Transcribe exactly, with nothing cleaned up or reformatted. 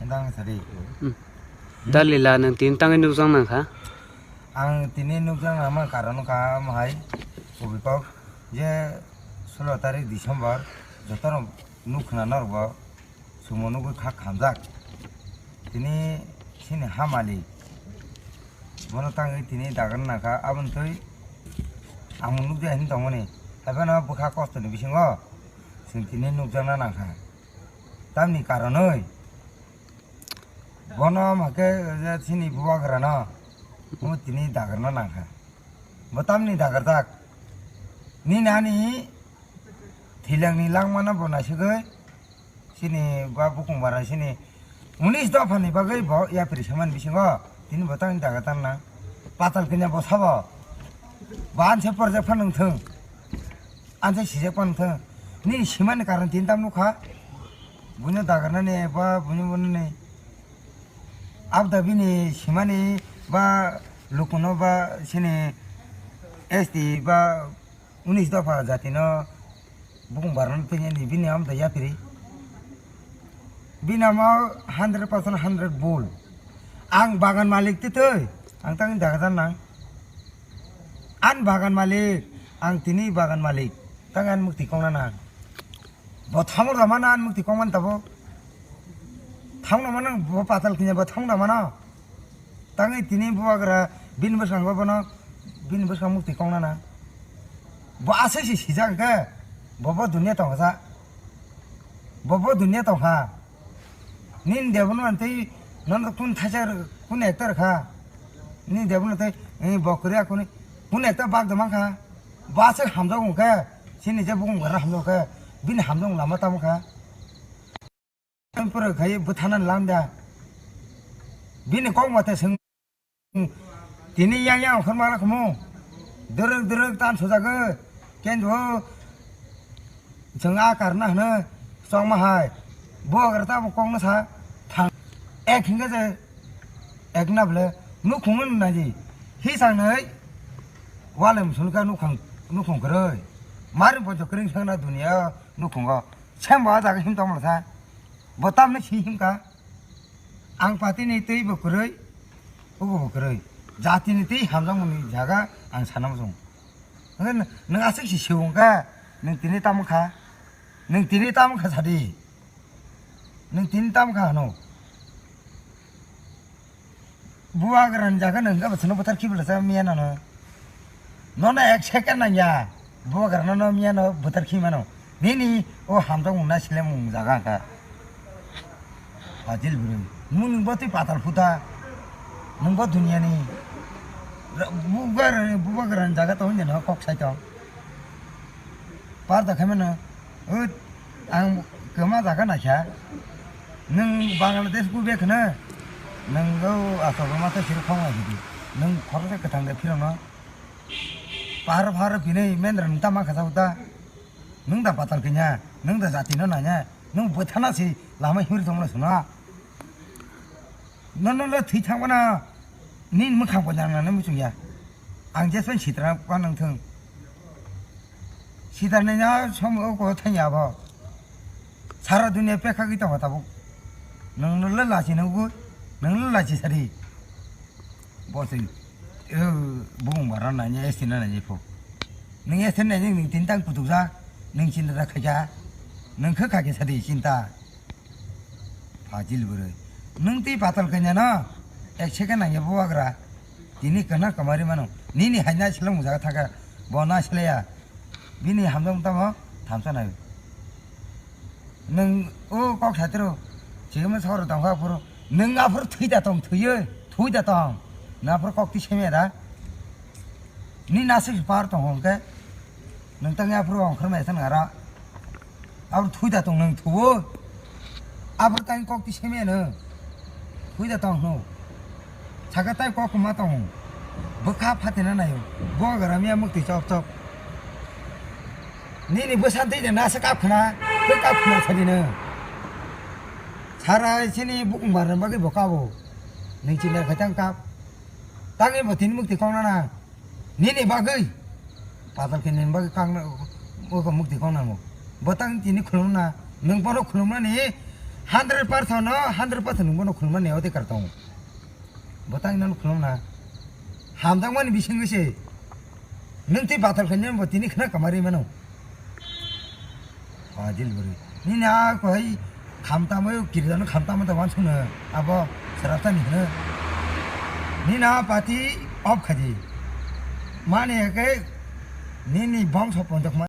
Tang sari. Hmm. Dalila nwng tini tangwi nukjak nang kha? Ang tini nukjak nangma karon kha, omo hai kubui kok je solo tarik December, joto rok nuk khna norok bo sumo nugwi kha khamjak. Tini chini ha malik, bono tangwi tini dagar nang kha, aboni twi ang nukjak hin tongmani. Haiphano bwkha kostoni bisingo chwng tini nukjakna nang kha. Tamni karonwi bono hwnkhe je chini bubagrano omo tini dagarna nang kha. Bo tamni dagarjak? Nini ani thilangni langmano bo naisugwi chini ba bukung bara chini unis dophani bagwi bo yapri samani bisingo tini bo tamni dagarjak nang. Patal kanya bo sabo. Bo anse porjak phano wngthung. Anse sijak phano wngthung. Nini simani karon tini tam nukha. Buino dagarnani ba buino bunani. Abda bini simani ba lukuno ba sini S T ba unis dopha jatino bukung barano tini bini amda yapiri. Bini amo hundred percent hundred bul. Ang bagan malik titoi, ang tangni dagarjak nang. An bagan malik, ang tini bagan malik, tang an mukti kongna nang. Bo thamor da mana an mukti kongman tabo. Thamna mana bo patal kinya bo thamna mana. Tangwi tini bubagra bini bwskango bono bini bwskang mukti kongna nang. Bo aswk si sijak khe bo bo dunia tongsa. Bo bo dunia tongkha. Nini debono tei nono kun thaisa kun ekta rwkha. Nini debono tei, eh, bo kwrwi akuni kun ekta bak da mankha. Bo aswk hamjak wngkhe, chini je bukung bara hamjak khe, bini hamjak lama tamo kha. Pura khai bwthana lamda. Bini kok mate swng. Tini yang yang okhor mala khumu. Dwrwk dwrwk tan sujagwi. Kenjo chwng a karna hwno chongma hai. Bo agar ta bo kokno sa thang. Ek hinga je ek na ble nukhung no naji. Hi sangnai walem sulka nukhang nukhung kwrwi. Mari bo jokring sangna dunia nukhungo. Sembo a jaga him tongmani sa. Bo tamni si himka. Ang patini twi bo kwrwi, obo bo kwrwi. Jatini twi hamjakmani jaga ang sana muchung. Hwnkhe nwng aswk si sibung kha, nwng tini tamo kha, nwng tini tamo kha sadi. Nwng tini tamo kha hano. Bubagrani jaga nwng khe bwsano bwthar khibi lasa miya nano. Nono ek second nangya, bubagra nono miya no bwthar khi mano. Nini o hamjakmung na silemung jaga kha. Fajil bwrwi. Nwng nwng bo twi patal phuta. Nwng bo duniya ni. Ra-, bubagra, bubagrani jaga to hwnjeno kok sai tong. Par da khaimano, o, ang kwma jaga naikha. Nwng Bangladesh go back hwno, nwng o aswk rwma tei siri khong lai hidi. Nwng khoroksa kwthang de phirokno. Pahar pahar pinwi mendra nwng tamo kha ta. Nwng da patal kanya, nwng da jati no nanya, nwng bwthana si lama himri tongmano suna. Nono le thwi thangmana nini mwkhang bo nang nang muchung ya. Ang jesmani sitra pa nang thung. Sitra ni na som o ko thang ya bo. Sara dunia pekha ki tong tabuk. Nang le lachi nang bu, nang le lachi sari. Bo se, eh, bung bara na ni, S T na ni pho. Nang S T na ni, nang tintang kutuk ja, nang chinta khaja, nang kha kha ke sari chinta. Fajil bwrwi. Nwng twi patal kanya no? Ek second nangya bubagra. Tini kwna kwmari mano. Nini haina seleng mujak thaka. Bo na selaya. Bini hamjak tamo thamsa nai. Nwng o kok satro. Chigma sor tongkha phuru. Nwng aphuru thwi da tong thwiyo. Thwi da tong. Na aphuru kok ti semya da. Ni nasik par tong hongke. Nwng tang aphuru ongkhor mai san ngara. Abro thui da tong nang thuo. Abro tang kok ti seme no. Thui da tong no. Saka tai kok ma tong. Bwkha phatina nayo. Bo gara miya mukti chok chok. Nini bwsan tei na sa kap khna. Tei kap khna sadi no. Sara sini bukung bar bagwi bo kabo. Ning chinda khaitang kap. Tangi bo tin mukti kong na na. Nini bagwi. Patal khe nini bagwi kang na, o mukti kong nango. Botang tini khulumna, nwng bono khulumnani Hundred percent no, hundred percent nungbo no khulumani odhikar tongo. Bo tang nang khulumna. Hamjakmani bisingwi se. Nwng twi bathal khainai bo tini khna kamari mano. Ajil bwrwi. Nini a kohai khamtamwi kiridano khamtamo da wansukno abo srapsani hwno. Nini a party off khaidi. Mani hake nini bongso ponjak